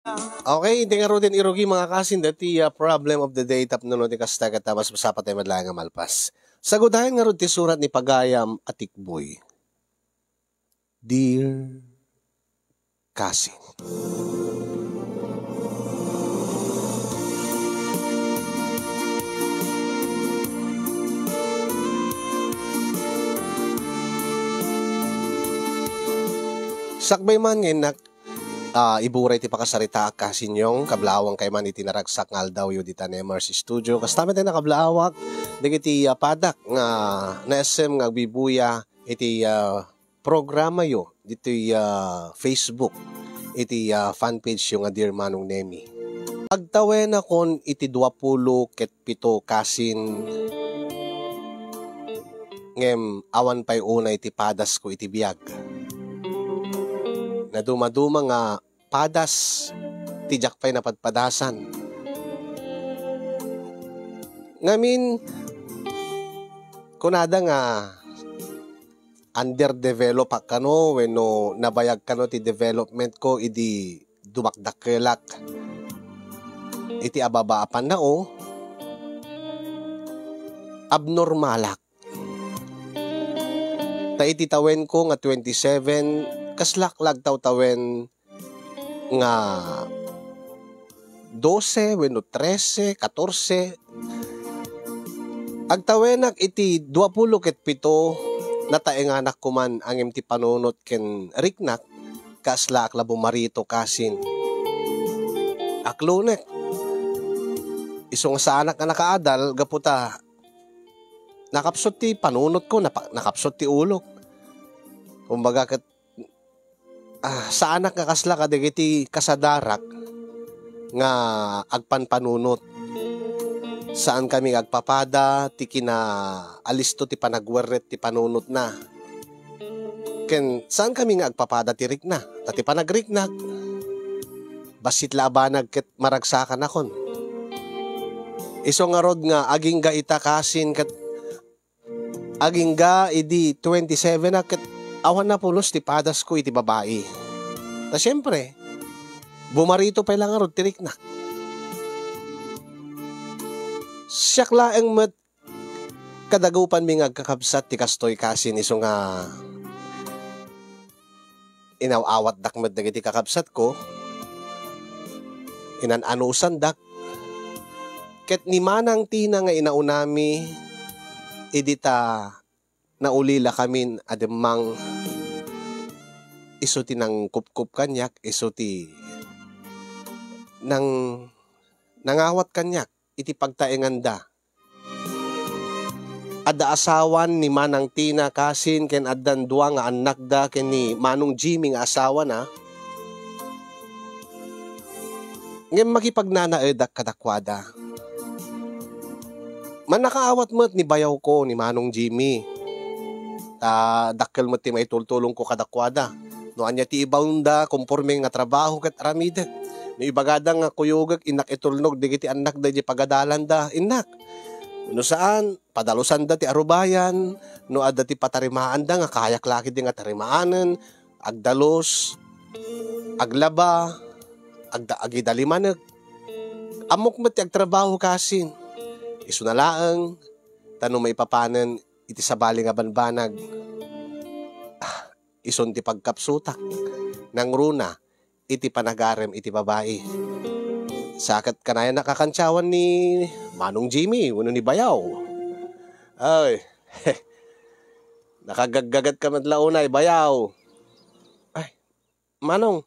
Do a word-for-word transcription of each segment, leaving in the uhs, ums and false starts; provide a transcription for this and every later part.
Okay, iti ngaruden irugi, mga kasin, dati, ah, problem of the day tapno no ti kasta ket mas masapatay met laeng nga malpas. Sagudayan ngarud ti surat ni Pagayam a Tikboy. Dear Kasin. Sakbay man nga innak, ah, iburay ti pakasaritaak, Kasin Yong, kablaawangkay man iti naragsak nga aldawyo dita Nemers Studio. Kasta met ti nakablaawan dagiti, ah, padak nga naisem nga agbibuya iti, ah, programayo ditoy, ah, Facebook, iti, ah, fanpage yo nga Dear Manong Nemi. Agtawenakon iti duapulo ket pito, Kasin, ngem awan pay unay ti padasko iti biag. Nadumaduma nga padas ti diak pay napadpadasan. Ngamin, kunada nga underdeveloped ak kano wenno nabayag kano ti development ko idi dumakdakkelak iti ababa a pannao, abnormalak. Ta iti tawenko nga twenty-seven, kaslak la agtawtawen nga dose wenno trese, katorse. Agtawenak iti duapulo ket pito, nataenganak koman ngem ti panunot ken riknak, kaslaak la bumarito, Kasin. Aklonek. Isu nga saanak nga nakaadal gapu ta nakapsut ti panunotko, napa-, nakapsut ti ulok. Kumbaga ket, ah, saanak nga kasla kadagiti kasadarak nga agpanpanunot. Saankami nga agpapada ti kinaalisto ti panagwerret ti panunotna. Ken saankami nga agpapada ti rikna. Ta ti panagriknak, bassit la a banag ket maragsakanakon. Isu ngarud nga agingga ita, Kasin, ket agingga idi twenty-seven a ket awan napulos ti padasko iti babai. Ta siempre, bumarito pay la ngarud ti riknak. Siak laeng met kadagupanmi nga agkakabsat ti kastoy, Kasin, isu nga inaw-awatdak met dagiti kakabsatko, inan-anusandak, ket ni Manang Tina nga inaunami idi ta naulilakamin a demmang, isu ti nangkupkop kaniak, isu ti nang-, nangawat kaniak iti pagtaenganda. Adda asawan ni Manang Tina, Kasin, ken addan dua nga annakda ken ni Manong Jimmy nga asawana. Ngem makipagnanaedak kadakuada. Mannakaawat met ni bayawko, ni Manong Jimmy. Ta dakkel met ti maitultulongko kadakuada. No ania ti ibaonda, konporme nga trabaho ket aramidek. No ibagada nga kuyogek, innak itulnog dagiti annakda idiay pagadalanda, innak. No saan, padalosanda ti arubayan, no adda ti patarimaanda nga kayak la ketdi nga tarimaanen, agdalos, aglaba, agda-, agidalimanek. Ammok met ti agtrabaho, Kasin. Isuna laeng, ta no maipapanen iti sabali nga banbanag, ah, isun ti pagkapsutak. Nangruna iti panagarem iti babai. Sa ket kanayon a kakantiawan ni Manong Jimmy wenno ni Bayaw. Ay, nakagaggagatka met la unay, Bayaw. Ay, Manong,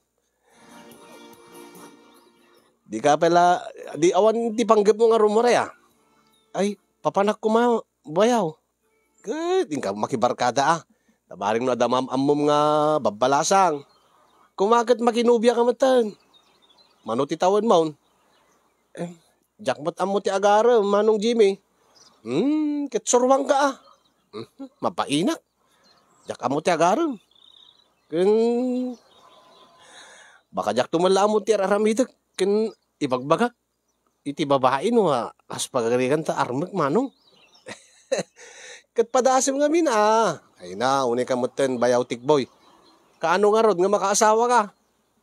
di ka pala, di awan ti panggepmo nga rumuray, a? Ay, papanak koma, Bayaw. Ket inka makibarkada, a. Nabaling no adda maam-ammom nga babbalasang. Koma ket makinobia ka metten. Mano ti tawenmon? Eh, diak met ammo ti agarem, Manong Jimmy. Hmm, ket surwangka, a. Hmm, mapainak. Diak ammo ti agarem. Ken baka diakto met la ammo ti ar-aramidek ken ibagbagak iti babai no, a, kas pagarigan ta armek, Manong. Ket padasem ngamin, a. Ay na, unay ka metten, Bayaw Tikboy. Kaano ngarud nga makaasawa ka?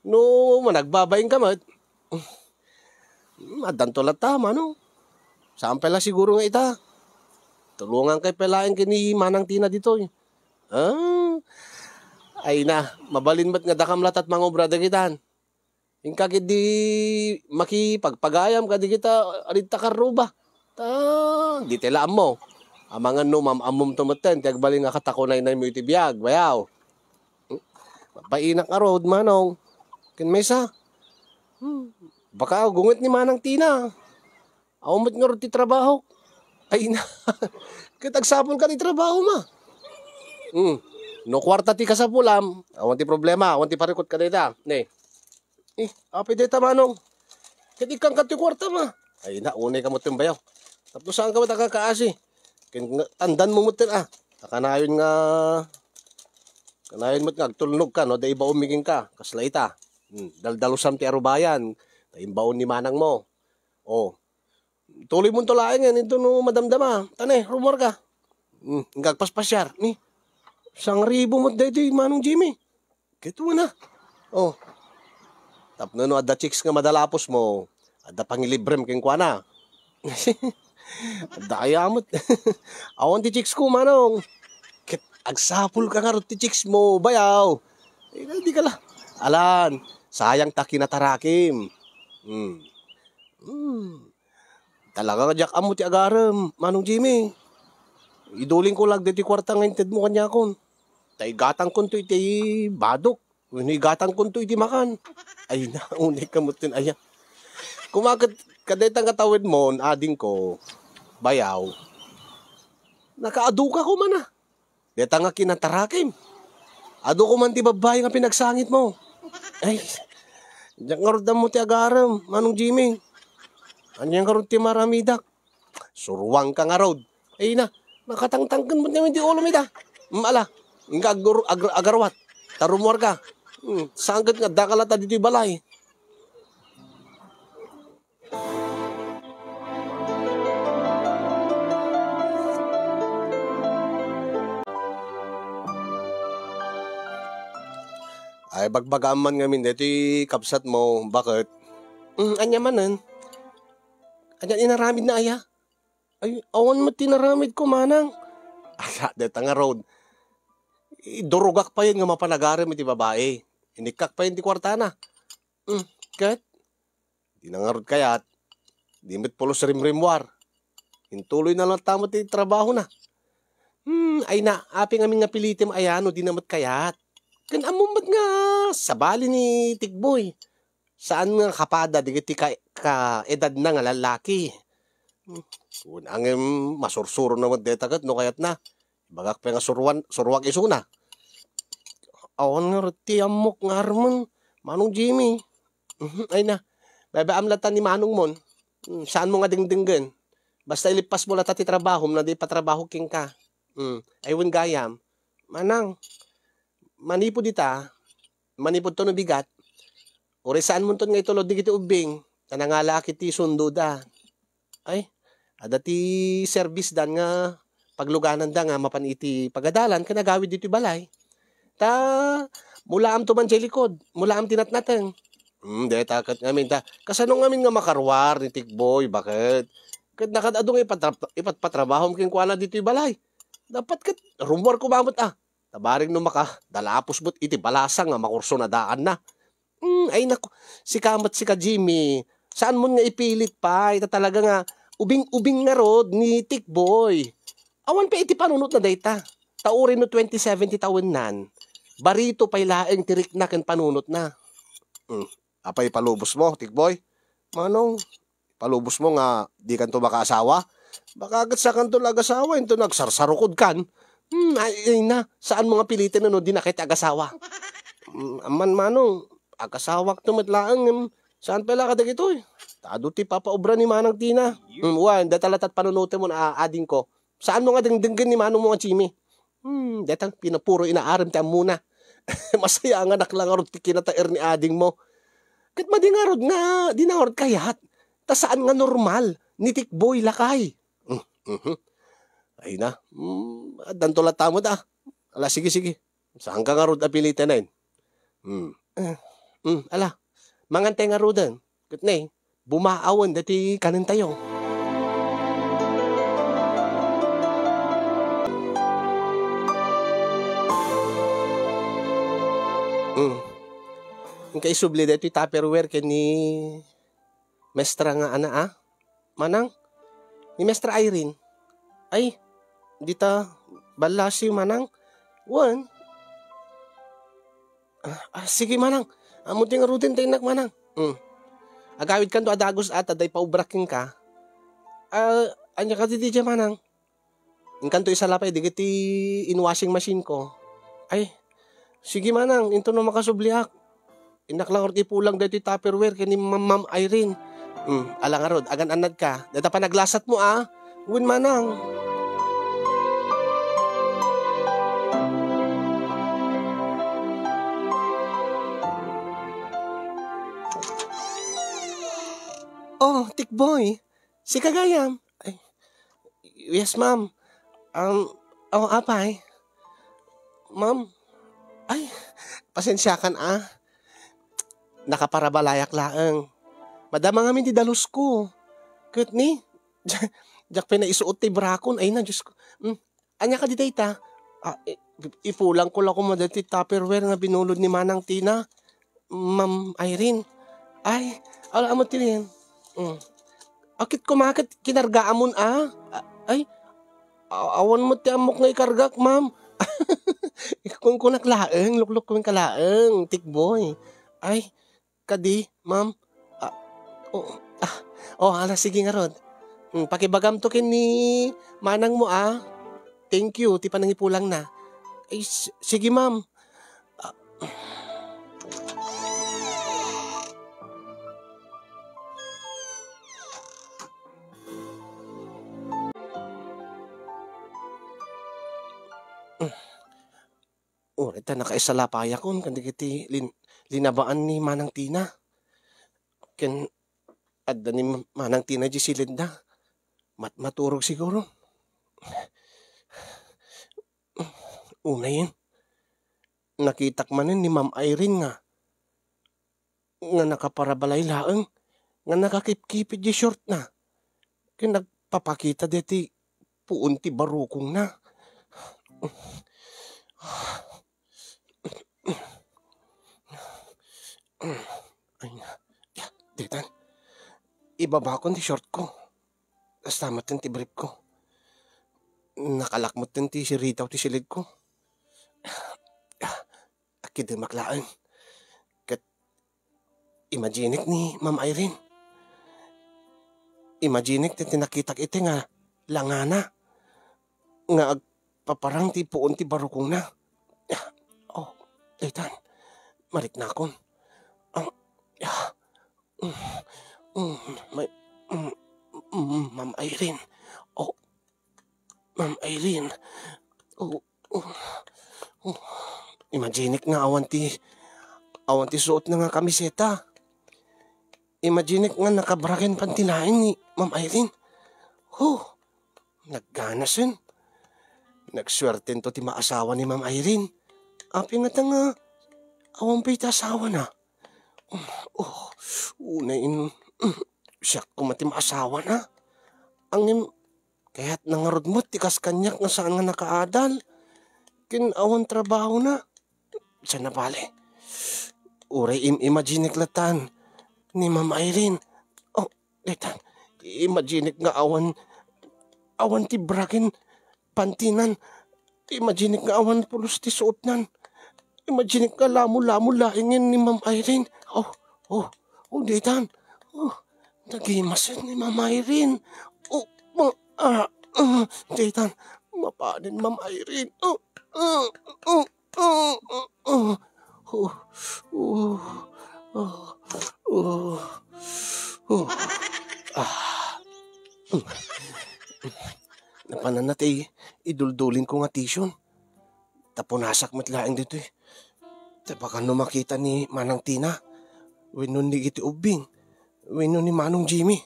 No managbabain ka met, Hmm, addanto latta, Manong. Saan pay la siguro nga ita? Tulongankayo pay laeng ken ni Manang Tina ditoy. Ah, ay na, mabalin met nga dakam latta ti mangubra dagitan. Inka ketdi makipagpagayam kadagita a dita karruba. Ta, dita la ammo. Amangan no maam-ammomto metten ti agbalin nga katakunaynaymo iti biag, bayaw. Hmm? Mapainak ngarud, Manong. Ken maysa. Hmm. Baka gunget ni Manang Tina. Awan met ngarud ti trabaho. Ay na. Ket agsapulka ti trabaho, ma. Hmm. No kuarta ti kasapulam, awan ti problema, awan ti parikut kadayta. Ne. Eh, apay dayta, Manong? Ket ikkanka ti kuarta, ma. Ay na, unay ka met ti bayaw. Tapno saanka met a kakaasi. Ken nga, tandanmo met, ah. Kanayon nga, kanayon met nga agtulnogka, no? Dayta ibaonmi kenka. Kasla ita. Hmm, daldalusam ti arubayan. Ta imbaon ni manangmo. Oh. Tuloymonto laengen, intono madamdama. Ta ne, rummuarka. Hmm, inka agpaspasiar. Ni, sangribu met daytoy, Manong Jimmy. Ket wen a. Oh. Tapno no adda chicks nga madalapusmo, adda pangilibrem kenkuana. Adda aya met. Awan ti chicksko, Manong. Ket agsapulka ngarud ti chicksmo, bayaw. Eh, dika la. Alan, sayang ta kinatarakim. Hmm. Hmm. Talaga nga diak ammo ti agarem, Manong Jimmy. Idulingko la daytoy kuarta nga intedmo kaniakon. Ta igatangkonto iti badok, wenno igatangkonto iti makan. Ay, naunay ka met ti aya. Koma ket kadayta nga tawedmon, adingko, bayaw. Nakaadukako man a. Dayta nga kinatarakim. Adu ko man ti babbai nga pinagsangitmo. Ay, diak ngarud ammo ti agarem, Manong Jimmy. Ania ngarud ti maaramidak? Suruanka ngarud. Ay na, nakatangtangken met ngamin ti ulom ita. Mm, ala, inka agur-, agar-, agaruat. Ta rummuarka. Hmm, saan ket nga addaka latta ditoy balay. Ay, bagbagaam man ngamin daytoy kabsatmo, baket? Mm, ania manen? Ania inaramidna aya? Ay, awan met ti inaramidko, manang. Asa, deta ngarud. Idurogak payen nga mapan agarem iti babai. Inikkak payen ti kuartana. Mm, ket? Dina ngarud kayat. Di met pulos rimrimmuar. Intuloyna latta met ti trabahona. Hmm, ay na, apay ngamin nga pilitem aya no dina met kayat. Ken ammom met nga sabali ni Tikboy. Saan nga kapada dagiti ka-, kaedadna nga lallaki. Hmm, wen a ngem masursurona met dayta ket no kayatna. Ibagak pay nga suruan-, suruak isuna. Awan ngarud ti ammok nga armen, Manong Jimmy. Mhm, ay na. Babaam latta ni manongmon. Hmm, saanmo nga dengdenggen. Basta ilippasmo latta ti trabahom no di ipatrabaho kenka. Hmm, ay wen gayam. Manang, manipud ita, manipudto no bigat, uray saanmonton nga itulod dagiti ubbing, ta nangalaak iti sundoda. Ay, adda ti serbisdan nga paglugananda nga mapan iti pagadalan ken agawid ditoy balay. Ta, mulaamto man diay likod, mulaam ti natnateng. Hmm, deta ket ngamin ta, kasano ngamin nga makaruar ni Tikboy, baket? Ket nakad-adu nga ipatra-, ipatpatrabahom kenkuana ditoy balay. Dapat ket rummuar koma met a. Ta bareng no makadalapos met iti balasang nga makursunadaanna. Hmm, ay naku, sika met sika, Jimmy. Saanmon nga ipilit pay, ta talaga nga ubing-ubing ngarud ni Tikboy. Awan pay iti panunotna dayta. Ta uray no twenty seventy tawennan, barito pay laeng ti rikna ken panunotna. Hmm, apay ipalubosmo, Tikboy? Manong, ipalubosmo nga dikanto makaasawa? Baka ket sakanto la agasawa, inton agsarsarukodkan. Hmm, ay, ay na, saanmo nga piliten no dina ket agasawa? Hmm, amman, Manong, agasawakto met laeng, ngem saan pay la kadagitoy? Ta adu ti papaobra ni Manang Tina. Hmm, wen, dayta latta ti panunotem, a-, adingko. Saanmo nga dengdenggen ni manongmo nga Jimmy? Hmm, dayta pinapuro inaarem ti ammona. Masayanganak la ngarud ti kinataer ni adingmo. Ket madi ngarud nga, dina ngarud kayat. Ta saan nga normal ni Tikboy, lakay. Hmm, mhm. Ay na. Hmm, addanto latta met a. Ala, sige, sige. Saanka ngarud a piliten. Hmm. Eh, hmm, ala. Mangantay ngaruden. Ket ne, bumaawen daytoy kanentayo. Mm. Inka isubli daytoy Tupperware ken ni Mestra nga ana, a? Manang? Ni Mestra Irene? Ay, dita ballasiw, Manang? Wen? Ah, ah, sige, Manang. Ammo ti ngaruden ta innak, Manang. Mm. Agawidkanto a dagus a ta adda ipaubrak kenka. Ah, ania kadi diay, Manang? Inkanto isalapay dagiti in washing machine ko. Ay, sige, Manang, intono makasubliak. Innak la ngarud ipulang daytoy Tupperware ken ni Ma'am, Ma'am Irene. Hmm, ala ngarud, agan-annadka. Dayta panaglasatmo, a? Wen, Manang. Oh, Tikboy. Sika gayam? Ay, yes, ma'am. Um, oh, apay. Ma'am, ay, pasensiakan, a. Nakaparabalayak laeng. Madama ngamin ti dalusko. Ket ni, diak pay naisuot ti brakon. Ay na, Diyos ko. Hmm, ania kadi dayta? Ah, i-, ipulangko la koma daytoy Tupperware nga binulod ni Manang Tina, Ma'am Irene. Ay, ala, ammo ti rin. Mm. Akit kumaket kinargaamon, a? A-, ay, a-, awan met ti ammok nga ikargak, ma'am. Ikunkunak laeng, luklukkuenka laeng, Tikboy. Ay, kadi, ma'am? Ah, oh, ah, oh, ala, sige ngarud. Hmm, pakibagamto ken ni manangmo, a. Thank you ti panangipulangna. Ay, s-, sige, ma'am. Ah. Uray ta nakaisalapayakon kadagiti lin-, linabaan ni Manang Tina. Ken adda ni Manang Tina idiay siledda. Mat-, maturog siguro. Unayen, nakitak manen ni Ma'am Irene nga nga nakaparabalay laeng nga nakakipkipit ti shortna ken nagpapakita daytoy puon ti barukongna. Ay na. Ya, daytan. Ibabakon ti shortko. Kasta met ti briefko. Nakalak met ti siritaw ti siledko. Akidemak laeng. Ket imaginek ni Ma'am Irene. Imaginek ti, ti nakitak iti nga langana nga agpaparang ti puon ti barukongna. Oh, daytan. Mariknakon. Ah, ah, mm, mm, may, mm, mm, Ma'am Irene. Oh, Ma'am Irene. Oh, oh, oh. Imaginek nga awan ti, awan ti suotna nga kamiseta. Imaginek nga nakabraken panti laeng ni Ma'am Irene. Huh, nagganasen. Nagsuertento ti maasawa ni Ma'am Irene. Apay ngata nga awan pay ti asawana? Oh, unay in-, siak koma ti maasawana. Ngem, kayatna ngarud met ti kas kaniak nga saan nga nakaadal ken awan trabahona. Saan a bale? Uray im-imaginek latan ni Ma'am Irene. Oh, daytan, imaginek nga awan, awan ti bra ken pantinan. Imaginek nga awan pulos ti suotnan. Imaginek nga lamo-lamo laengen ni Ma'am Irene. Oh, oh, oh, daytan. Oh, nagimasen ni Ma'am Irene. Oh, ma-, ah, ah, daytan. Mapanen Ma'am Irene. Oh, ah, oh, ah, ah, ah. Oh, oh, oh, oh, oh. Ah. Napananna ti iduldulin ko nga tissue. Ta punasak met laeng ditoy. Ta baka no makita ni Manang Tina, wenno ni iti ubbing, wenno ni Manong Jimmy.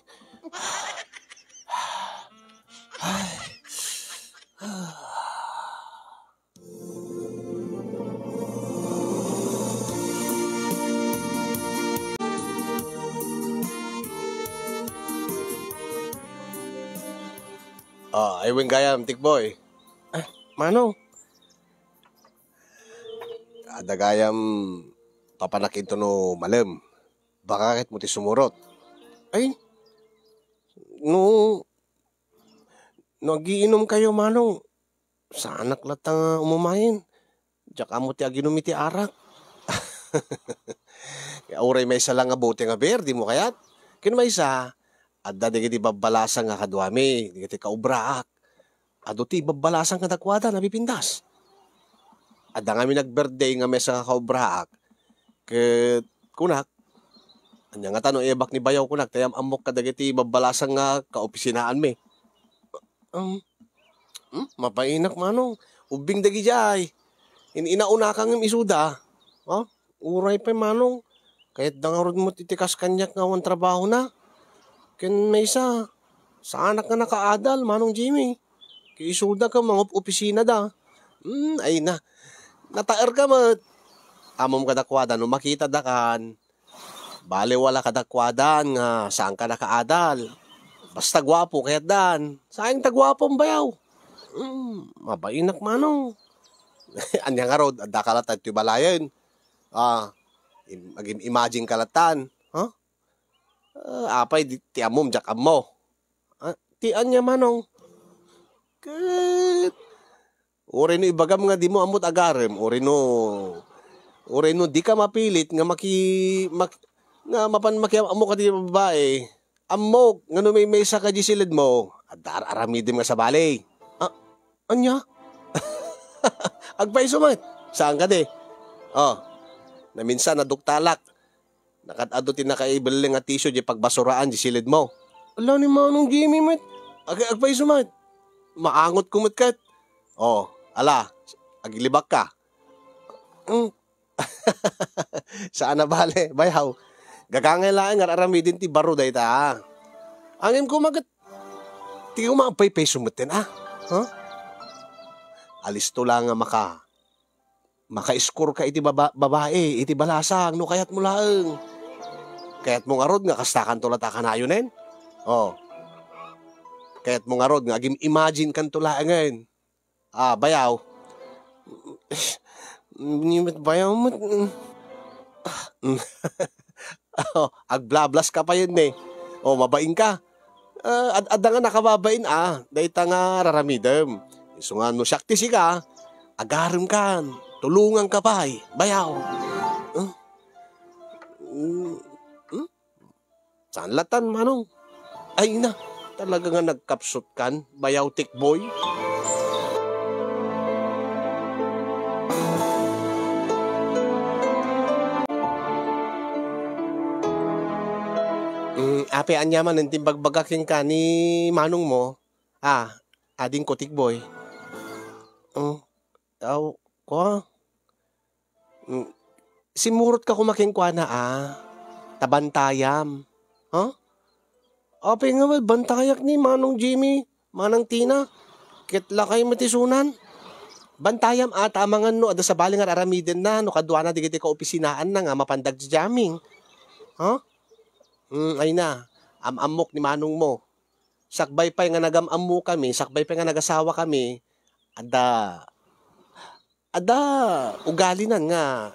Ay. Ah, ay wen gayam, Tikboy. Ah, Manong. Adda gayam papanak intono malem. Baka ket mo ti sumurot. Ay, no, no agiinom kayo, Manong, saanak latta nga umamayen. Diak ammo ti aginom iti arak. Uray maysa lang nga bote nga beer, dimo kayat? Ken maysa, adda dagiti babbalasang nga kaduami, dagiti kaobraak. Adu ti babbalasang kadakuada, napipintas. Adda ngamin nag-birthday nga maysa nga kaobraak. Ket kunak, ania ngata no ebak ni bayaw kunak, ta am-ammok kadagiti babbalasang nga kaopisinaanmi. Um, hmm, mabainak, Manong. Ubbing dagidiay. In-inaunaka ngem isuda. Ha? Uray pay, Manong. Kayatda ngarud met iti kas kaniak nga awan trabahona. Ken maysa, saanak nga nakaadal, Manong Jimmy. Ket isuda ket mangup-opisinada. Hmm, ay na. Nataerka met. Ammom kadakuada no makitadakan. Bale, wala kadakuadan nga saanka nakaadal. Basta guapo kayatdan. Saeng ta guapo, bayaw. Hmm, mabainak, Manong. Ania ngarud, adda ka latta iti balayen. Ah, im-, agim-imagine ka lattan. Ha? Ah, apay, di, ti ammom, diak ammo. Ah, ti ania, Manong? Ket, uray no ibagam nga dimo ammo ti agarem, uray no, uray no dika mapilit nga maki-, mak-, nga mapan makiam-ammo kadi babae, ammok nga no maymaysa ka di siledmo, adda ar-aramidem nga sabali. Ah, ania? Agpayso met. Saan kadi? Oh, naminsan, naduktalak. Nakad-adu ti nakaibelleng a tissue di pagbasuraan di siledmo. Ala ni Manong Jimmy met. Ag-, agpayso met. Maangotko met ket. Oh, ala, agilibakka. Mm. Saan a bale, bayaw. Gagangay laeng nga ar-aramiden ti baro dayta. Angem koma ket, ti koma agpaypayso metten, ah. Ha? Alisto la nga maka-, maka-score ka iti baba-, babae, iti balasang, no kayatmo laeng. Kayatmo ngarud nga kastakanto latta a kanayonen? Oh. Kayatmo ngarud nga agim-imagine kanto laengen? Ah, bayaw. Ni met bayaw met. Oh, agblablas ka pay ne. Oh, mabain ka. Ah, ad-, adda nga nakababain, ah, dayta nga ar-aramidem. Isu nga no siak ti sika, agarem kan, tulongan ka pay, bayaw. Huh? Mm, hmm? Saan latan, Manong? Ay, ina, talaga nga nagkapsut kan, bayaw, Tikboy. Mm, apay, ania manen ti imbagbaga kenka ni manong mo? Ah, adingko, Tikboy. Oh, aw, kwa? Mm, simmurotka koma kenkuana, a, ta bantayam. Ha? Apay nga met bantayak ni Manong Jimmy, Manang Tina, ket lakay met isunan? Bantayam a, ta amangan no adda sabali nga ar-aramidenna no kaduana dagiti kaopisinaanna nga mapan dagjamming. Ha? Mm, ay na, am-ammok ni manongmo. Sakbay pay nga nagam-ammokami, sakbay pay nga nagasawakami, adda, adda ugalinan nga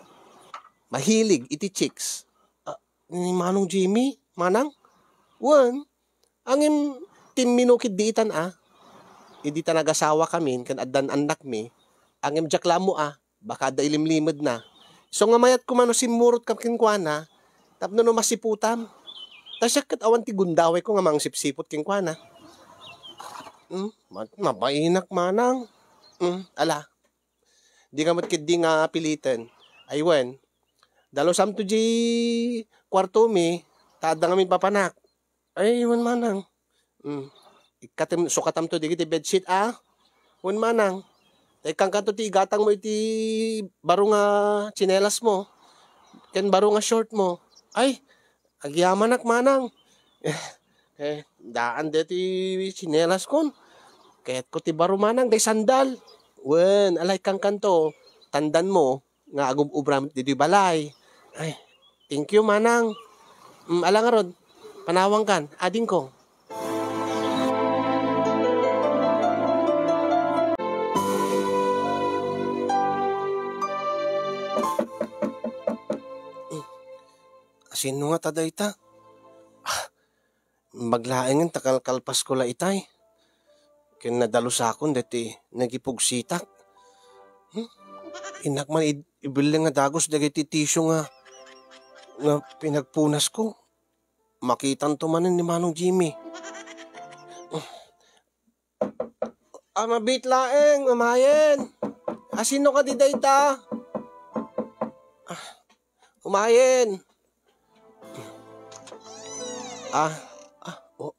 mahilig iti chicks. Ah, ni Manong Jimmy, manang? Wen, angem timmino ketdi itan a. Idi ta nagasawakamin ken addan annakmi, angem diak la ammo a, baka adda ilimlimedna. Isu nga mayat koma no simmurotka kenkuana, tapno no masiputam. Ta siak ket awan ti gundawayko nga mangsipsiput kenkuana. Hmm, ma-, mabainak manang. Hmm, ala. Dika met ketdi nga piliten. Ay wen, dalusamto diay kuartomi, ta adda ngamin papanak. Ay, wen manang. Hmm. Ikkatem-, sukatamto dagiti bedsheet a? Wen manang. Ta ikkankanto ti igatangmo iti baro nga tsinelasmo ken baro nga shortmo. Ay, agyamanak manang. Eh, daan deti tsinelaskon. Kayatko ti baro manang, dagiti sandal. Wen, ala, ikkankanto. Tandanmo nga agub-ubram ditoy balay. Ay, thank you, manang. Mm, ala ngarud, panawangkan, adingko. Sino nga ta dayta? Ah, imbag laengen ta kalkalpasko la itay. Ken nadalusakon daytoy nagipugsitak. Hmm? Innak man id-, ibelleng nga dagus dagiti tisyo nga, nga pinagpunasko. Makitanto manen ni Manong Jimmy. Ah, mabiit laeng, umayen. Ah, sino kadi dayta? Ah, umayen. Ah, ah, o-,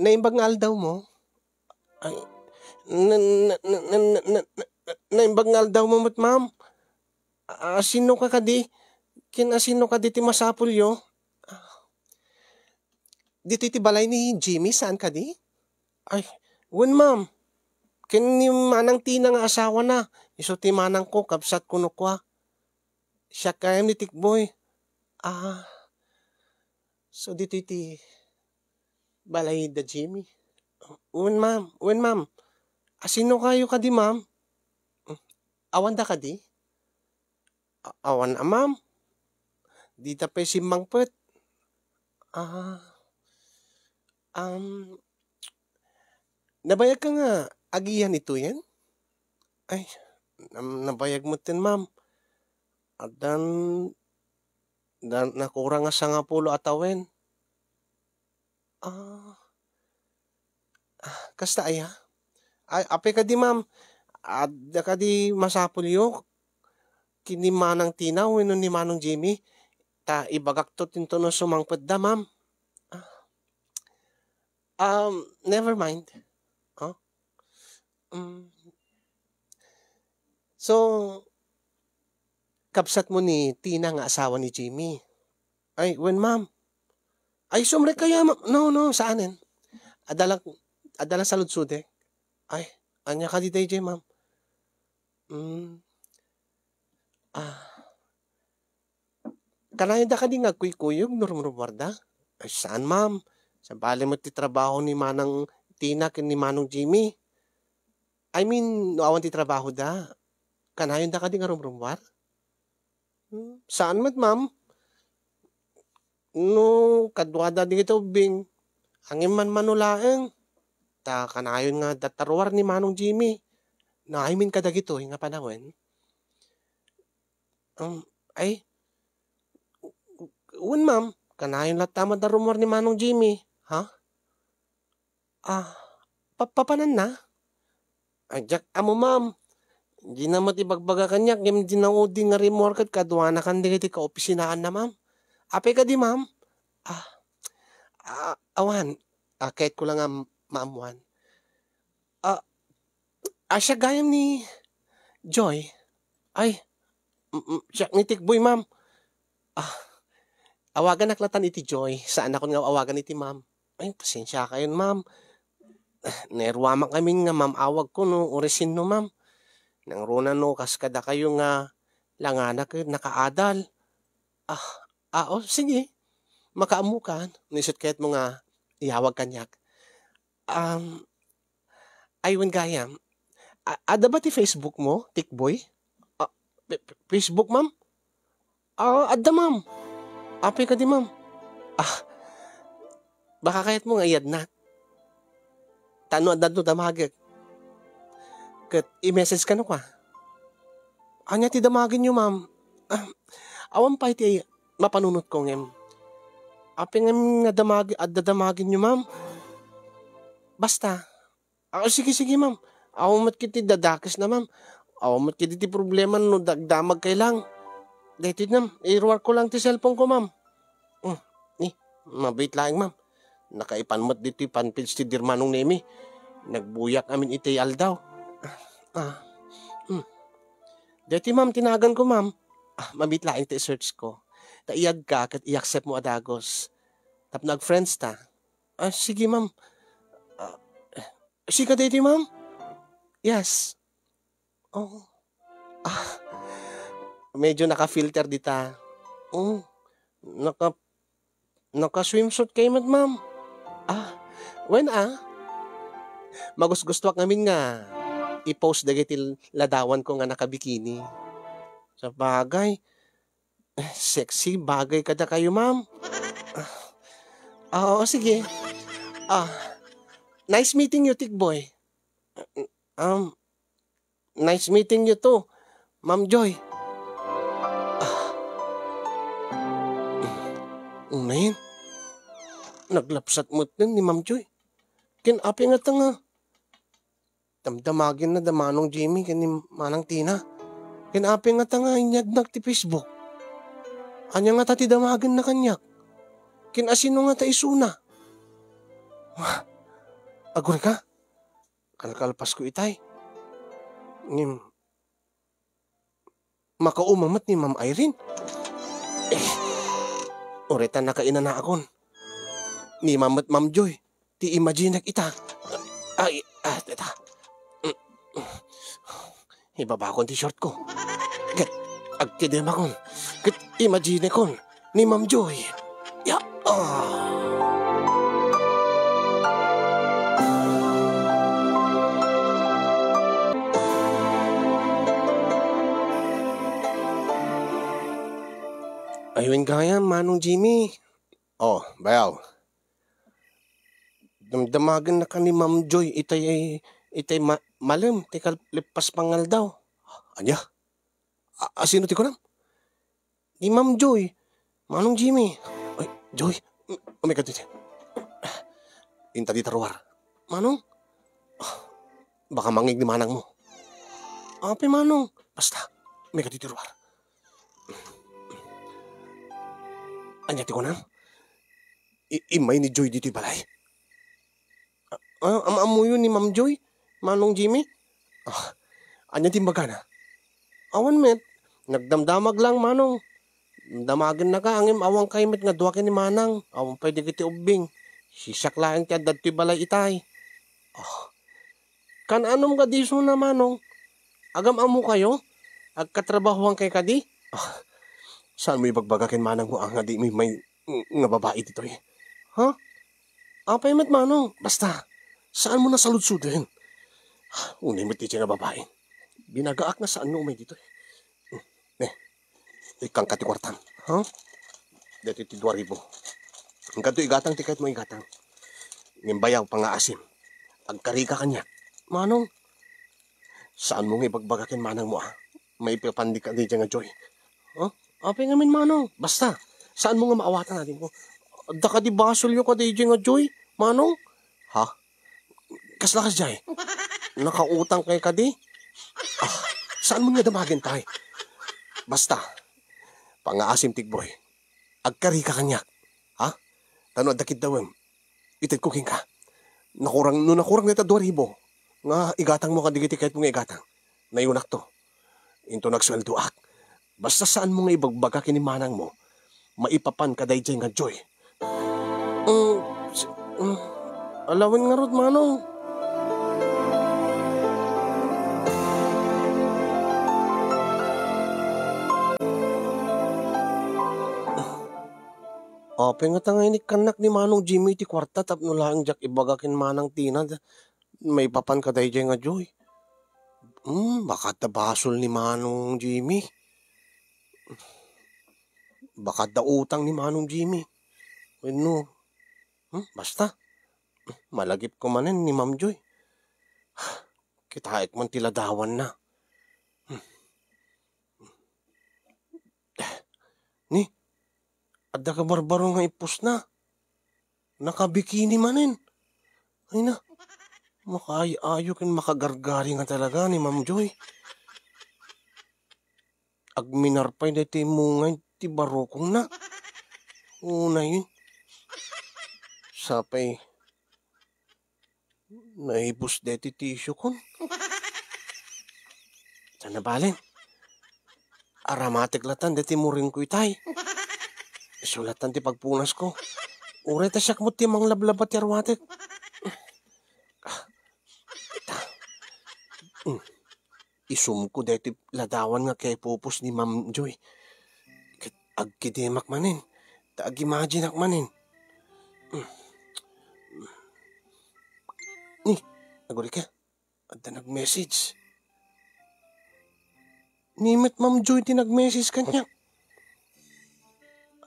naimbag nga aldawmo? Ay, na, na, na, na, na, na, naimbag nga aldawmo met, ma'am. Ah, sino ka kadi? Ken asino kadi ti masapulyo? Ditoy ti balay ni Jimmy, saan kadi? Ay, wen, ma'am. Ken ni Manang Tina nga asawana, isu ti manangko, kabsatko no kua. Siak gayam ni Tikboy. Ah, so ditoy ti balay da Jimmy. Wen, ma'am. Wen, ma'am. Asino kayo kadi, ma'am? Awanda kadi? A-, awan a, ma'am. Dita pay simmangpet. Ah, um, nabayag ka nga agiyan itoyen? Ay, nam-, nabayag metten, ma'am. Addan, dan, nakurang nga sangapulo a tawen. Ah. Ah, kasta aya? Ay, apay kadi, ma'am? Adda kadi masapulyo ken ni Manang Tina wenno ni Manong Jimmy? Ta ibagakto tinto no sumangpetda, ma'am. Ah. Um, never mind. Oh. Mm. So, kabsat mo ni Tina nga asawa ni Jimmy? Ay, wen, ma'am. Ay, sumrek kayo, ma'am. No, no, saanen. Adala, adala saludsudek. Ay, anya kadi dayjay, ma'am? Mm. Ah. Kanayon da kadi nga agkuykuyog no rumrumuarda? Ay, saan, ma'am. Sabali met ti trabaho ni Manang Tina ken ni Manong Jimmy. I mean, no awan ti trabaho da, kanayon da kadi nga rumrumuar? Hmm, saan met, ma'am. No, kaduada dagiti ubbing, ngem manmano laeng. Ta kanayon nga adda ti ruar ni Manong Jimmy. No, I mean, kadagitoy nga panawen. Um, ay, wen, ma'am, kanayon latta met a rummuar ni Manong Jimmy, ha? Ah, pa-, papananna? Ay, diak ammo, ma'am. Dina met ibagbaga kaniak, ngem dina udi nga rimmuar ket kaduana kan dagiti kaopisinaanna, ma'am. Apay kadi, ma'am? Ah, ah, awan. Ah, kayatko la nga maammuan. Ah, ah, siak gayam ni Joy. Ay, mm, mm, siak ni Tikboy, ma'am. Ah, awaganak latan iti Joy. Saanakon nga awagan iti ma'am. Ay, pasensiakayon, ma'am. Nairuamak amin nga maam-awagko no uray sinno, ma'am. Nangruna no kas kadakayo nga langana ket nakaadal. Ah, ah, oh, sige. Makaammokan. No isut' kayatmo nga iyawag kaniak. Um, ay, wen gayam. A-, adda ba ti Facebook mo, Tikboy? Ah, F-, F-, Facebook, ma'am? Ah, adda, ma'am. Apay kadi, ma'am? Ah, baka kayatmo nga iyadnak. Ta no adda no damagek. Ket i-message ka no kua. Ania ti damagenyo, ma'am? Ah, awan pay ti mapanunotko ngem. Apay ngem nga damag-, adda damagenyo, ma'am? Basta. Ah, sige, sige, ma'am. Awan met ket ti dadakesna, ma'am. Awan met ket ti problema no dagdamagkay lang. Daytoy, ma'am, iruarko lang ti cellphone ko, ma'am. Hmm, ni, mabiit laeng, ma'am. Nakaipan met ditoy fan page ti Dear Manong Nemi. Nagbuyak amin itay aldaw. Ah, hmm. Daytoy, ma'am, ti naganko, ma'am. Ah, mabiit laeng ti i-search ko. Ta iyagka ket i-accept mo a dagus. Tapno ag-friends ta. Ah, sige, ma'am. Ah, sika daytoy, ma'am? Yes. Oh. Ah, medyo naka-filter dita. Oh, naka, naka-swimsuit kayo met, ma'am. Ah, wen, ah. Magusgustuak ngamin nga i-post dagiti ladawan ko nga naka-bikini. Sabagay, Sexy, bagay kadakayo, ma'am. Ah, oo, sige. Ah, nice meeting you, Tikboy. Um, nice meeting you too, Ma'am Joy. Ah. Unayen, naglapsat met ni Ma'am Joy. Ken apay ngata nga damdamagenna da Manong Jimmy ken ni Manang Tina. Ken apay ngata nga inyagnak ti Facebook. Ania ngata ti damagenna kaniak? Ken asino ngata isuna? Wah, agurika? Kalkalpasko itay. Ngem, makauma met ni Ma'am Irene. Eh, uray ta nakainanaakon. Ni Ma'am met Ma'am Joy, ti imaginek ita. Ay, ah, teta. Ibabakon ti short ko. Ket agkidemakon. Ket imaginekon ni Ma'am Joy. Ya, ah. Ay, wen gayam, Manong Jimmy. Oh, bayaw. Damdamagen na ka ni Ma'am Joy, itay, itay ma-, malem, ti kalippas pangaldaw. Ania? A-, asino ti kunam? Ni Ma'am Joy. Manong Jimmy. Ay, Joy. Umay ka dito. Inta dita ruar. Manong? Ah, baka mangig ni manang mo. Ape, Manong. Basta, umay ka dito ruar. Anya ti kunam? I-, immay ni Joy ditoy balay? Ah, am-ammoyo ni Ma'am Joy, Manong Jimmy? Ah, ania ti imbagana? Awan met, nagdamdamag lang, Manong. Damagennaka, ngem awan kay met nga dua ken ni Manang, awan pay dagiti ubbing. Siak laeng ti adda ditoy balay itay. Ah, kan-anom kadi isuna, Manong? Agam-ammokayo? Agkatrabahoan kay kadi? Ah, saan mo ibagbaga ken manang mo, ah, nga di mi may, nga babai ditoy? Ha? Apay met, Manong? Basta, saan mo na saludsoden? Unay met ti nga babai. Binagaak nga saan nga umay ditoy. Ne, ikkanka ti kuartam. Ha? Deti ti dua ribu. Inkanto igatang ti kayat mo igatang. Ngem bayaw, pangaasim. Agkarika kaniak. Manong, saan mo nga ibagbaga ken manang mo, ah? Maipapan dika daydiay nga Joy. Ha? Apay ngamin, Manong? Basta, saan mo nga maawatan, ading ko? Adda kadi basolyo ka daydiay nga Joy, Manong? Ha? Kasla kasdiay? Nakautang kay kadi? Ah, saan mo nga damagen tay? Basta, pangaasim, Tikboy. Agkarika kaniak. Ha? Tano adda kiddawem. Itedko kenka. Nakurang, no nakurang dayta dua ribu nga igatang mo kadagiti kayat mo nga igatang. Nayunakto. Into nagsueldoak. Basta saan mo nga ibagbaga ken ni manang mo, maipapan ka daydiay nga Joy. Mm, s-, mm, alawen ngarud, Manong. Apay ngata nga inikkannak ni Manong Jimmy ti kuarta tapno laeng diak ibaga ken Manang Tina, maipapan ka daydiay nga Joy. Hmm, baka adda basol ni Manong Jimmy. Baka adda utang ni Manong Jimmy. Wenno, hmm, basta. Malagipko manen ni Ma'am Joy. Kitaek man ti ladawanna. Hmm. Ni, adda kabarbaro nga ippusna. Nakabikini manen. Ay na, makaay-ayo ken makagargari nga talaga ni Ma'am Joy. Agminar pay daytoy mungay ti barukongna. Unay, sapay naibus daytoy tissue kon. Sana balen. Aramatek latan daytoy muringko itay. Isu latan ti pagpunasko. Uray ta siak met ti manglablaba ti arwatek. Ah, ta. Mm. Isumko daytoy ladawan nga kaipupos ni Ma'am Joy. Ket agkidemak manen, ta agimaginak manen. Mm. Ni, agurika, adda nag-message. Ni met Ma'am Joy ti nag-message kaniak.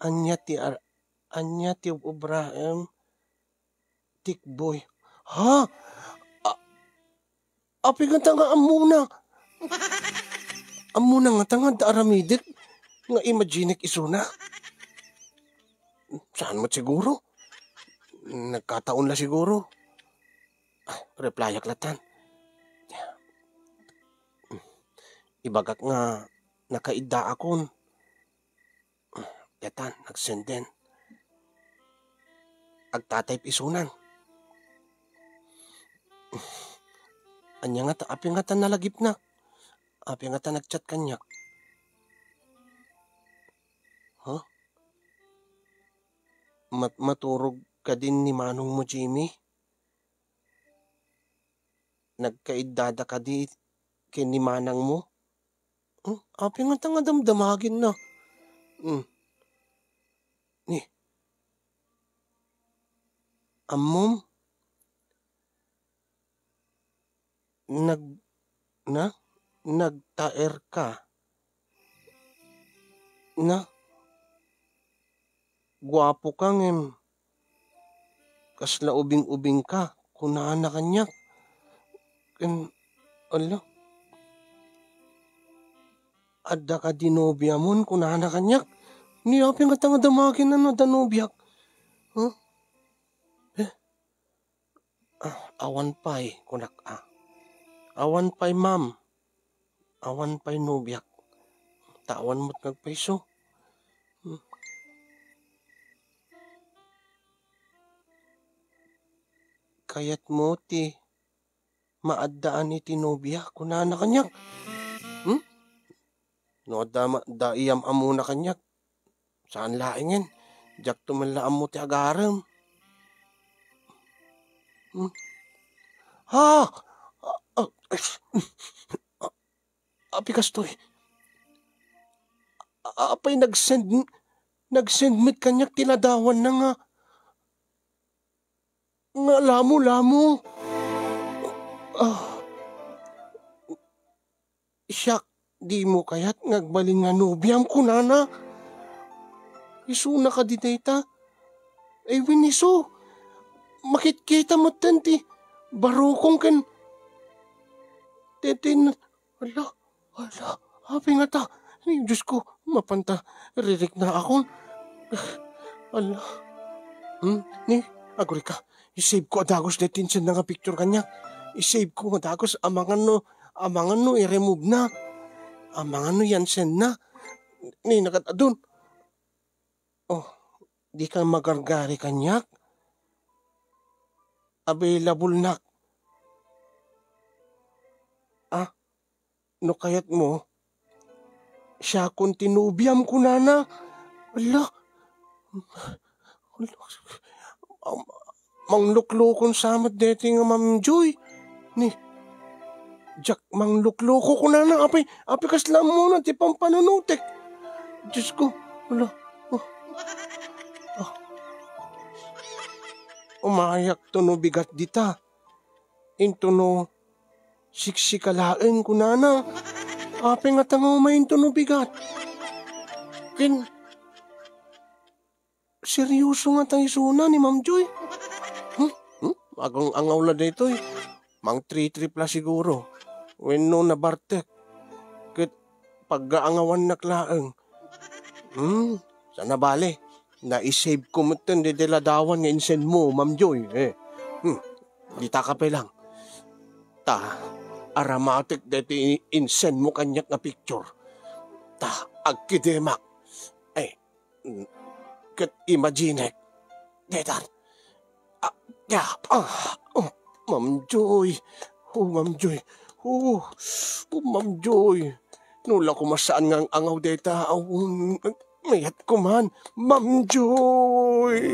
Ania ti ar-, ania ti ub-ubraem, Tikboy? Ha? A-, apay ngata nga ammona? Ammona ngata nga adda aramidek nga imaginek isuna? Saan met siguro? Nagkataon la siguro. Ah, replyak latan. Ibagak nga nakaiddaakon. Daytan, nagsenden. Agta-type isunan. Ania ngata, apay ngata nalagipna? Apay ngata nag-chat kaniak? Huh? Mat-, maturog kadin ni manongmo, Jimmy? Nagkaiddada kadi ken ni manangmo? Hmm, apay ngata nga damdamagenna? Hmm. Ni, ammom? Nag-, na? Nagtaer ka? Na? Guapo ka ngem kasla ubing-ubing ka, kunana kaniak. Ken, ala, adda kadi nobiamon, kunana kaniak. Ni apay ngata nga damagen a no adda nobiak? Huh? Eh? Ah, awan pay, kunak, ah. Awan pay, ma'am. Awan pay nobiak. Ta awan met nga agpayso. Hmm. Kayatmo ti maaddaan iti nobia, kunana kaniak. Hmm? No adda ma-, da iyam-ammona kaniak, saan laengen, diakto met la ammo ti agarem. Hmm? Ha? Ah, ah, ah, apay kastoy? A-, apay nag-send, nag-send met kaniak ti ladawanna nga, nga lamo-lamo? Ah. Siak, dimo kayat nga agbalin nga nobiam, kunana. Isuna kadi dayta? Ay, wen isu. Makitkita metten ti barukong ken daytoy na-, ala, ala, apay ngata? Ay, Diyos ko, mapanta ririknaakon. Ala. Hmm, ni, agurika. I-save ko a dagus daytoy insendna nga picture kaniak. I-save ko a dagus amangan no, amangan no i-remove na. Amangan no yan-send na. Ni, nakat-adun. Oh, di ka magargari kaniak? Available nak. Ah, no kayatmo, siakon ti nobiam, kunana. Ala. Ala. Am-, mangluklukon sa met daytoy nga Ma'am Joy. Ni, diak manglukloko, kunana, apay, apay kasla ammona ti pampanunotek. Diyos ko, ala. Oh. Ah. Umayakto no bigat dita. Intono, siksika laeng, kunana. Apay ngata nga umay intono bigat? Ken, seryoso ngata isuna ni Ma'am Joy? Hmm? Hmm? Agang-angaw la daytoy. Mangtritrip la siguro. Wenno nabartek. Ket paggaangawannak laeng. Hmm, sana bale. Nai-save ko metten daytoy ladawan nga insend mo, Ma'am Joy. Eh. Hmm, dita ka pay lang. Ta, aramatek daytoy insend mo kaniak nga picture. Ta, agkidemak. Eh, mm, ket imaginek. Daytan. Ah, ah, ah, oh, Ma'am Joy. Oh, Ma'am Joy. Oh, oh, Ma'am Joy. No la koma saan nga ang-angaw dayta, aw, um, mayat ko man, Ma'am Joy.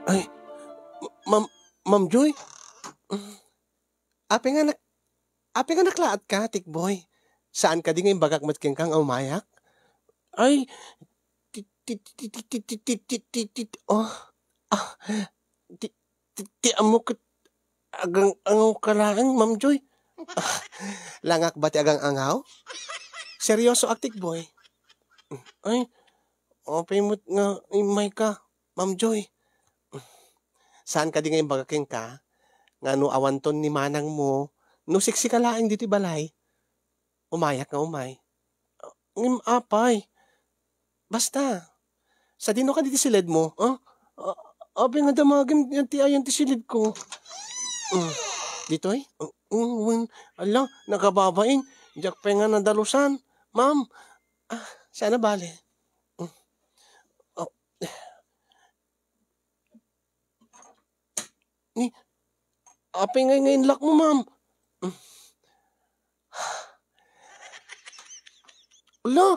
Ay, Ma'am, Ma'am Joy? Apay nga nak-, apay nga naklaat ka, Tikboy? Saan kadi nga imbagak met kenka nga umayak? Ay, ti, ti, ti, oh, ah, ti, ti, ti, ammo ket Agang-angaw ka laeng, Ma'am Joy. Langak ba ti agang-angaw? Seryoso ak, Tikboy. Ay, apay met nga immay ka, Ma'am Joy. Saan kadi nga imbaga kenka nga no awanton ni manangmo, no siksi ka laeng ditoy balay, umayak nga umay. Ngem apay, basta, sadino kadi ti siledmo, ah? Ah, apay nga damagem ti ayan ti silidko. Mm. Ditoy? Mm, wen. Ala, nakababain. Diak pay nga nadalusan. Ma'am, ah, saan a bale. Mm. Oh. Ni, apay nga, nga inlak mo, ma'am? Ala,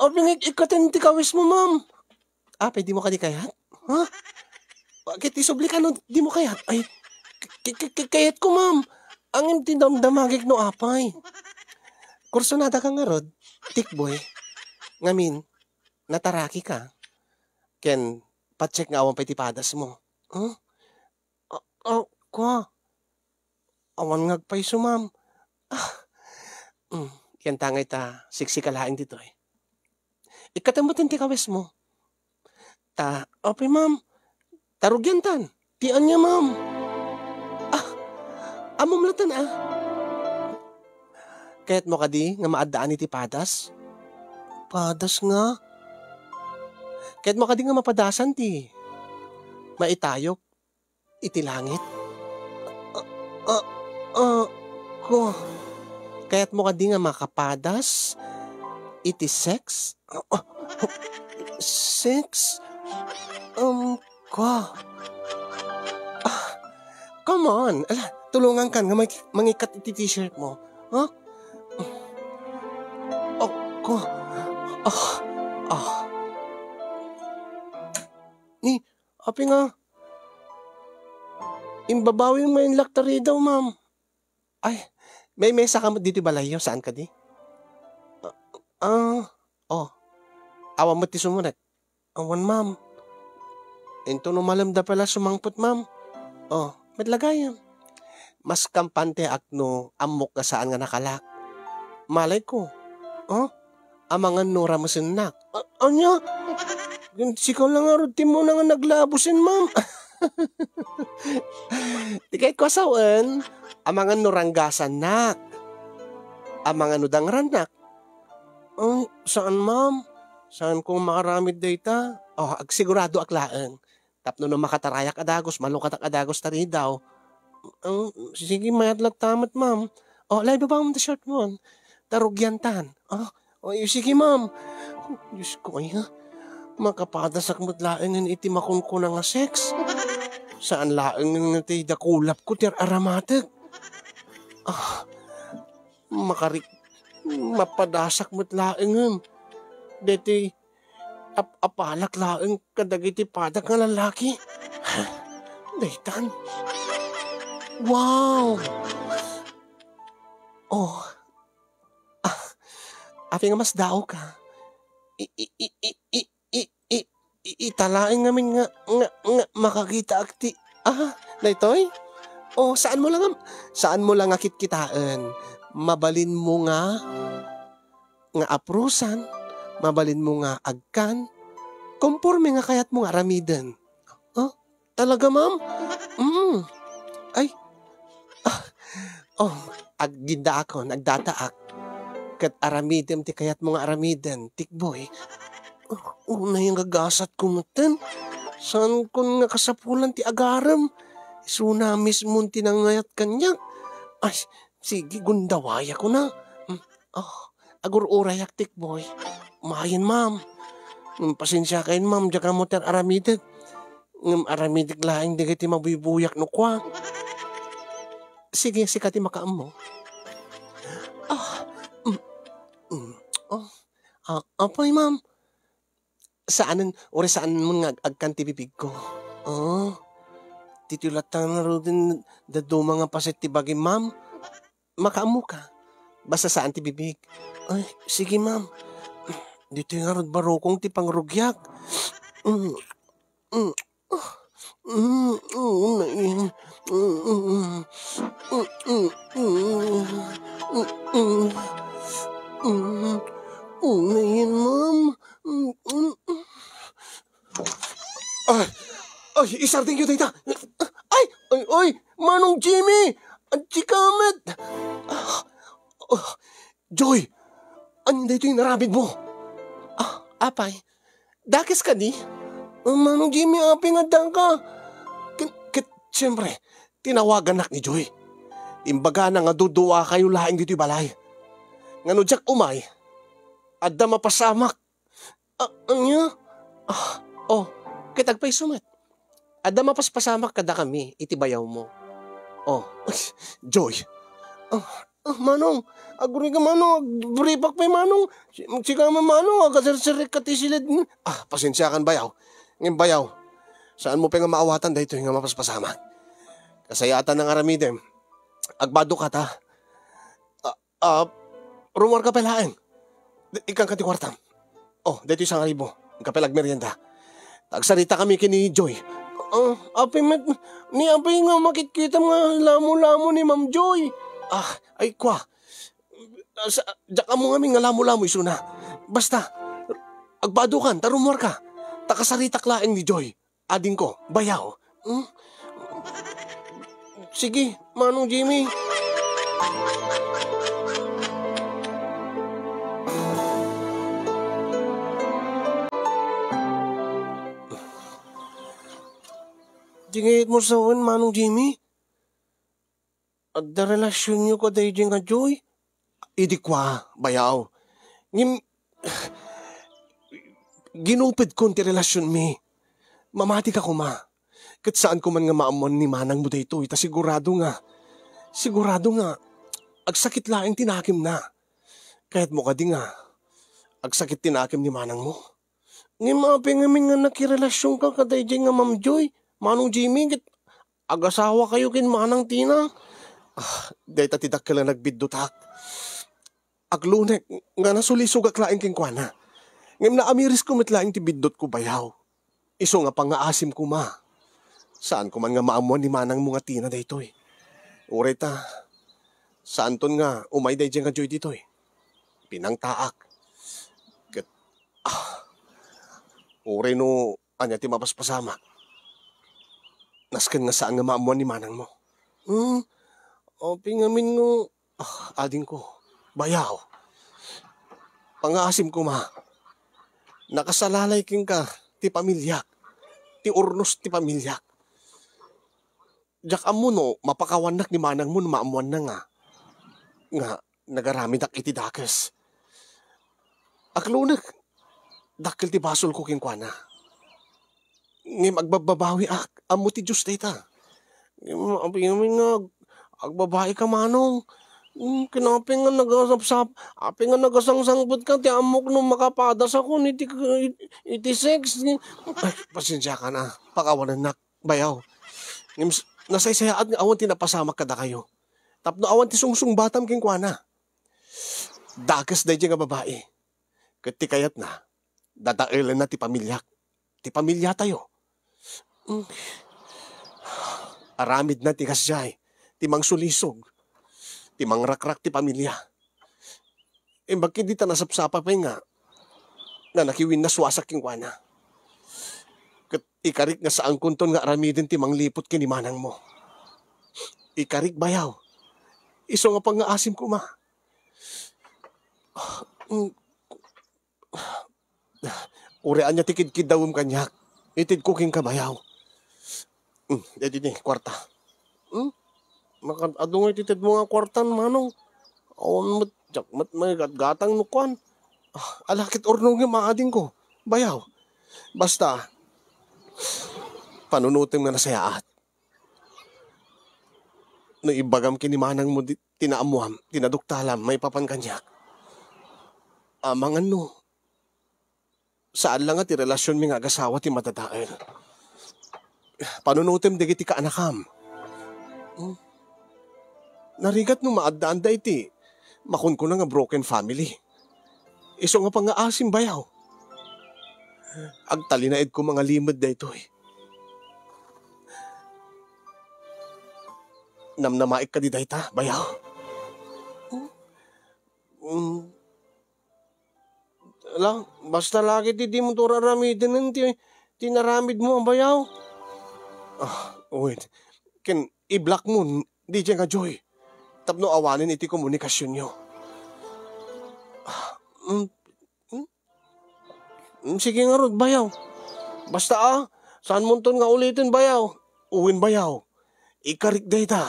apay nga ikkaten ti kawes mo, ma'am? Apay, di mo kadi kayat? Ha? Ket isubli ka no, di mo kayat? Ay, k-, k-, k-, kayat ko, ma'am. Angin ti damdamagik no apay. Kursunada ka ngarud, Tikboy. Ngamin, nataraki ka. Ken, patsek nga awan pay ti padas mo. Huh? Ah, ah, kwa? Awan nga agpayso, ma'am. Ah. Mm, ken ta ngay ta, siksi ka laeng ditoy. Ikkatem met ti kawes mo. Ta, apay, ma'am. Ta rugiantan. Ti ania, ma'am? Ah, ammom latta, ah. Kayat mo kadi nga maaddaan iti padas? Padas nga? Kayat mo kadi nga mapadasan ti maitayok iti langit? Ah, ah, ah, ko. Kayat mo kadi nga makapadas iti sex? Ah, ah, sex? Um, ko. Ah, come on. Ala, tulungan kan nga mang-, mangikkat iti t-shirt mo. Ha? Ah, ko. Ah, ah. Ni, apay nga, imbabawi nga inlak ta ridaw, ma'am. Ay, may mesa ka met ditoy balayyo, saan kadi? Ah, ah, oh. Awan met ti sumunek. Awan, ma'am. Intono malem da pala sumangpet, ma'am. Oh, met la gayam. Mas kampante ak no ammok nga saan nga nakalak. Malay ko. Oh, amangan no ramesennak. A-, ania? Sika la ngarud ti muna nga naglabusen, ma'am. Ti kayatko a sawen, amangan no ranggasannak. Amangan no dangrannak. Ay, saan, ma'am. Saan ko maaramid dayta. Oh, agsiguradoak laeng. Tapno no makatarayak a dagus, malukatak a dagus ta ridaw. Ah, sige, mayat latta met, ma'am. Oh, ala, ibabawam ti short mo. Ta rugiantan. Ah, oh, sige, ma'am. Diyos ko, ay, ha? Makapadasak met laengen iti makunkuna nga sex. Saan laengen nga ti dakulap ko ti ar-aramateg. Ah, makarik-, mapadasak met laengen. Deti ap-apalak laeng kadagiti padak nga lallaki. Daytan. Wow! Oh. Ah, apay nga masdaoka? I, i, i, i, i, i, i, i, ita laeng ngamin nga, nga, nga makakitaak ti, ah, daytoy? Oh, saan mo lang, saan mo lang nga kitkitaen? Mabalin mo nga nga aprusan, mabalin mo nga agkan, konporme nga kayat mo nga aramiden. Huh? Talaga, ma'am? Mm. Ay. Ah. Oh, aggindaakon, agdataak. Ket aramidem ti kayat mo nga aramiden, Tikboy. Oh, unay nga gasat ko metten. Saan kon nga kasapulan ti agarem? Isuna mismo ti nangayat kaniak. Ay, sige, gundawaya ko na. Mm. Oh, agur-urayak, Tikboy. Mayen, ma'am. Ngem pasensiakayon, ma'am, diak ammo ti ar-aramidek. Ngem aramidek laeng dagiti mabuybuyak no kua. Sige, sika ti makaammo. Ah, mm, mm, oh, ah, apay, ma'am? Saanen, uray saan mo nga ag-, agkan ti bibigko. Oh, ditoy latta ngaruden dadduma nga paset ti bagim, ma'am. Makaammoka. Basta saan ti bibig. Ay, sige, ma'am. Ditoy ngarud barukong ti pangrugiak. Mm, mm, ah, Mm, mm, mm, mm, mm, mm, mm, mm, mm, mm, mm, mm, mm, mm. Ay, ay, isardengyo dayta. Ay, ay, ay, Manong Jimmy! Adjika met! Ah, ah, Joy! Ania daytoy nga aramidmo? Ah, apay, dakes kadi? Ah, Manong Jimmy, apay nga addaka? Ket, ket, siempre, tinawagannak ni Joy. Imbagana nga duduakayo laeng ditoy balay. Ngano diak umay, adda mapasamak. Ah, ania? Ah, oh, ket agpayso met. Adda mapaspasamak kadakami iti bayawmo. Oh, Joy. Ah, ah, Manong, aguray ka, Manong, agbripak pay, Manong. Si-, sika man, Manong, agaserserek ka ti siled. Ah, pasensiakan, bayaw. Ngem, bayaw, saanmo pay nga maawatan daytoy nga mapaspasamak. Kasayatan nga aramidem. Agbadoka ta. Ah, Ah, rumuarka pay laeng. Di-, ikkanka ti kuartam. Oh, daytoy sangaribu. Inka pay la agmerienda. Agsaritakami ken ni Joy. Ah, apay met, ni apay nga makitkitam nga lamulamo ni Ma'am Joy? Ah, ay, kua. Ah, sa, diak ammo ngamin nga lamulamo isuna. Basta, agbadokan, ta rumuarka. Ta kasaritak laeng ni Joy. Adingko, bayaw. Hmm? Sige, Manong Jimmy. Di ngay met sawen, Manong Jimmy? Adda relasionyo kadaydiay nga Joy? Idi kua, bayaw. Ngem, ginupedkon ti relasionmi. Mamatika koma. Ket saanko man nga maammuan ni manangmo daytoy, ta sigurado nga, sigurado nga agsakit laeng ti nakemna. Kayatmo kadi nga agsakit ti nakem ni manangmo? Ngem apay ngamin nga nakirelasionka kadaydiay nga Ma'am Joy, Manong Jimmy, ket agasawakayo ken Manang Tina? Ah, dayta ti dakkel a nagbiddutak. Aglunek nga nasulisogak laeng kenkuana. Ngem naamirisko met laeng ti biddutko, bayaw. Isu nga pangngaasim koma. Saanko man nga maammuan ni manangmo nga Tina daytoy. Uray ta, saanton nga umay daydiay nga Joy ditoy. Pinangtaak. Ket, ah, uray no ania ti mapaspasamak. Nasken nga saan nga maammuan ni manangmo. Hmm, apay ngamin nga, ah, adingko, bayaw. Pangngaasim koma. Nakasalalay kenka ti pamiliak, ti urnos ti pamiliak. Diak ammo no mapakawannak ni manangmo no maammuanna nga, nga nagaramidak iti dakes. Aglunek, dakkel ti basolko kenkuana. Ngem agbabbabawiak, ammo ti Dios dayta. Ngem apay ngamin nga ag-, agbabaika, Manong. Hmm, ken apay nga nagasapsap-, apay nga nagasangsangbut ka, ti ammok no makapadasakon iti, iti sex. Ay, pasensiakan a, pakawanennak, bayaw. Ngem s-, nasaysayaat nga awan ti napasamak kadakayo. Tapno awan ti sungsungbatam kenkuana. Dakes daydiay nga babai. Ket ti kayatna, dadaelenna ti pamiliak, ti pamiliatayo. Mm. Aramidna ti kasdiay, ti mangsulisog, ti mangrakrak ti pamilia. Imbag ket dita nasapsapa pay nga, nga nakiwinnaswasak kenkuana. Ket ikarik nga saankonton nga aramiden ti mangliput ken ni manangmo. Ikarik, bayaw. Isu nga pangngaasim koma. Mm. Uray ania ti kidkiddawem kaniak, itedko kenka, bayaw. Hmm, daydi ni kuarta. Hmm? Makan-, adu nga itedmo nga kuartan, Manong. Awan met, diak met maigatgatang no kuan. Ah, ala ket urnongem, adingko. Bayaw. Basta, panunotem nga nasayaat. No ibagam ken ni manangmo di-, ti naammoam, ti naduktalam maipapan kaniak, amangan no saan la nga ti relasionmi nga agasawa ti madadael. Panunotem dagiti kaanakam. Hmm? Narigat no maaddaanda iti makunkuna nga broken family. Isu nga pangngaasim, bayaw. Agtalinaedko mangalimed daytoy. Namnamaek kadi dayta, bayaw? Hmm. Mm. Ala, basta lagi ti dimonto aramiden ti, ti inaramidmo, bayaw. Ah, wait. Ken i-block mo, D J nga Joy. Tapno awanen iti komunikasionyo. Ah, mm, mm. Mm, sige ngarud, bayaw. Basta, ah, saanmonton nga uliten, bayaw. Uwen, bayaw. Ikarik dayta.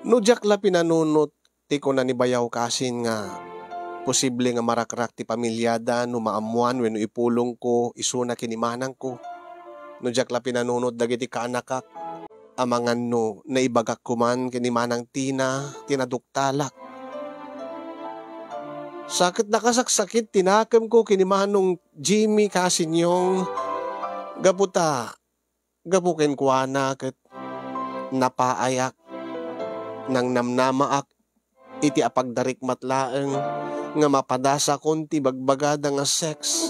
No diak la pinanunot ti kuna ni bayaw Kasin nga posible nga marakrak ti pamiliada no maammoan wenno ipulongko isuna ken ni manangko. No diak la pinanunot dagiti kaanakak, amangan no naibagak koman ken ni Manang Tina ti naduktalak. Sa ket nakasaksakit ti nakemko ken ni Manong Jimmy Kasinyong, gapu ta, gapu kenkuana ket napaayak, nangnamnamaak iti apagdarikmat laeng nga mapadasakon ti bagbagada nga sex.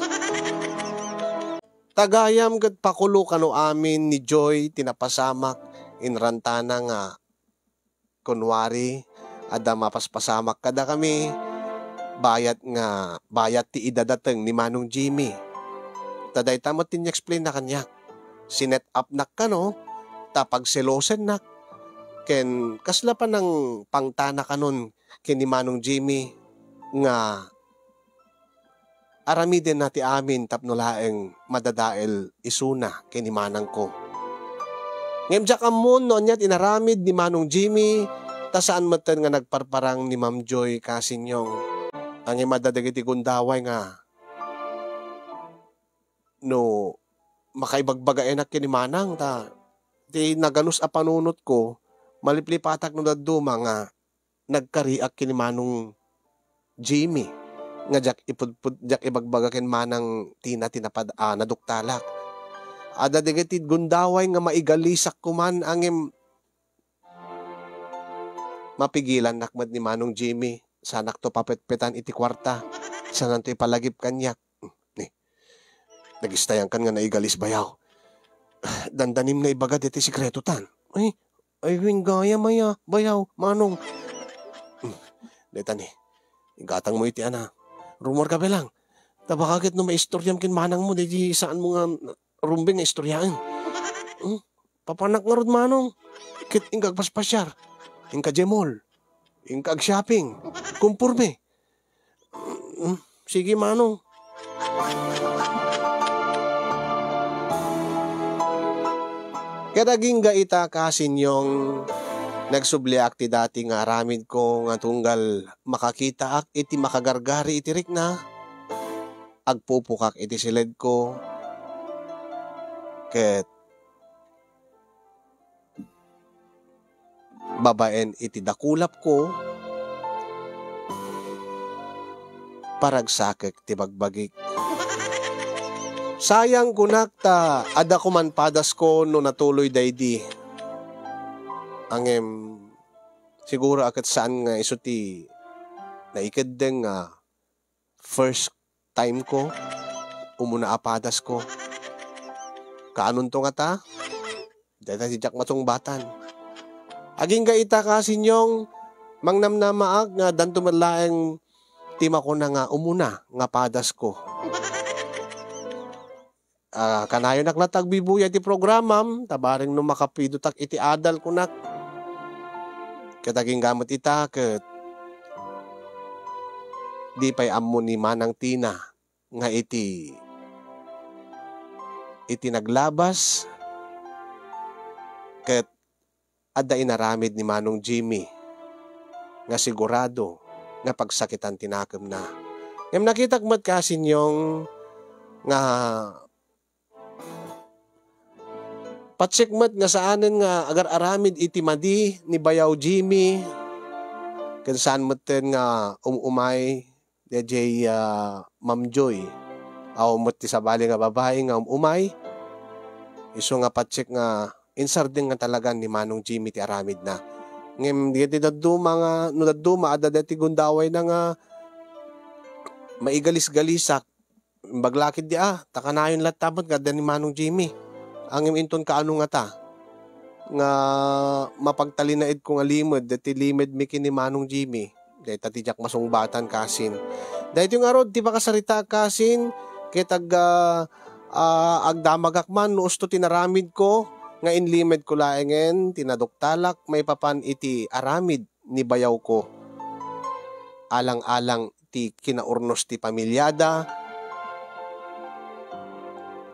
Tagayam ket pakulo kano amin ni Joy ti napasamak, inrantana nga kunuari, adda mapaspasamak kadakami, bayat nga, bayat ti idadateng ni Manong Jimmy. Ta dayta met ti in-explain na kaniak. Sinet up nak kano, ta pagselosennak, ken kasla panangpangtana kanon ken ni Manong Jimmy nga aramidenna ti amin tapno laeng madadael isuna ken ni manangko. Ngem diak ammon no ania ti inaramid ni Manong Jimmy, ta saan metten nga nagparparang ni Ma'am Joy Kasinyong. Ngem adda dagiti gundaway nga no makaibagbagaenak ken ni Manang, ta ti naganus a panunotko, maliplipatak no dadduma nga nagkariak ken ni Manong Jimmy nga diak ipudpud-, diak ibagbaga ken Manang Tina ti napad-, a, naduktalak. Adda dagiti gundaway nga maigalisak koman, ngem mapigilannak met ni Manong Jimmy, saanakto papetpetan iti kuarta, saananto ipalagip kaniak. Ni, nagistayankan nga naigalis, bayaw. Dandanim nga ibaga deti sekreto tan. Ay, ay, wen gayam aya, bayaw, manong. Hmm, deta ni, igatang mo iti ana. Rumor ka, belang. Ta baka ket no maistoriam ken manang mo, daydi saan mo nga rumbeng nga istoriaen. Hmm? Papanak ngarud, manong. Ket inka agpaspasiar. Inka jemol. Inka ag-shopping. Kumporme. Mm, sige, manong. Ket agingga ita, Kasinyong, nagsubliak ti dati nga aramidko nga tunggal makakitaak iti makagargari iti rikna, agpupukak iti siledko, ket babaen iti dakulapko, paragsakek ti bagbagik. Sayang, kunak, ta adda koman padasko no natuloy daydi. Ngem, siguro a ket saan nga isu ti naikeddeng nga first time ko, umuna a padasko. Kaanonto ngata? Dayta ti diak matungbatan. Agingga ita, Kasinyong, mangnamnamaak nga addanto met laeng ti makuna nga umuna nga padasko. Ah, kanayonak latta agbibuya iti programam, ta bareng no makapidotak iti adal, kunak. Ket agingga met ita, ket di pay ammo ni Manang Tina nga iti, iti naglabas, ket adda inaramid ni Manong Jimmy nga sigurado nga pagsakitan ti nakemna. Ngem nakitak met, Kasinyong, nga patsek met nga saanen nga agar-aramid iti madi ni Bayaw Jimmy, ken saan metten nga um-umay daydiay, ah, Ma'am Joy. Awan met ti sabali nga babai nga um-umay. Isu nga patsek nga insardeng nga talagan ni Manong Jimmy ti aramidna. Ngem dagiti dadduma nga, no dadduma, adda dagiti gundawayna nga maigalis-galisak, Imbag la ketdi a, ta kanayon latta met nga adda ni Manong Jimmy. Ngem inton kaano ngata nga mapagtalinaedko nga limed, daytoy limedmi ken ni Manong Jimmy. Dayta ti diak masungbatan, kasin. Daytoy ngarud ti pakasaritaak, kasin, ket ag-, ah, ah, agdamagak man no usto ti naramidko nga inlimedko laengen ti naduktalak maipapan iti aramid ni bayawko. Alang-alang ti kinaurnos ti pamilyada,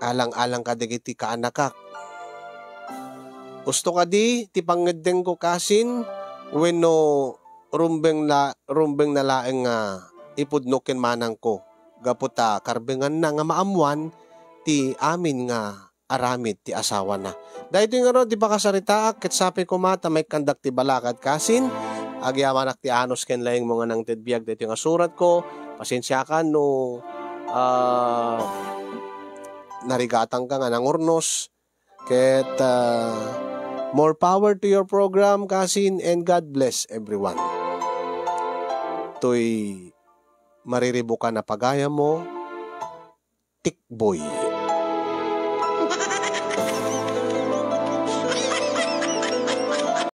alang-alang kadagiti kaanakak. Usto kadi ti pangngeddengko, kasin, wenno rumbeng la-, rumbeng na laeng nga ipudno ken manangko, gapu ta karbenganna nga maammoan ti amin nga aramid ti asawana. Daytoy ngarud ti pakasaritaak, ket sapay koma ta maikkandak ti balakad, kasin, agyamanak ti anus ken laengmo nga nangted biag daytoy nga suratko. Pasensiakan no, ah, narigatangka nga nangurnos. Ket, ah, more power to your program, kasin, and God bless everyone. Toy mariribukan a pagayammo, Tikboy.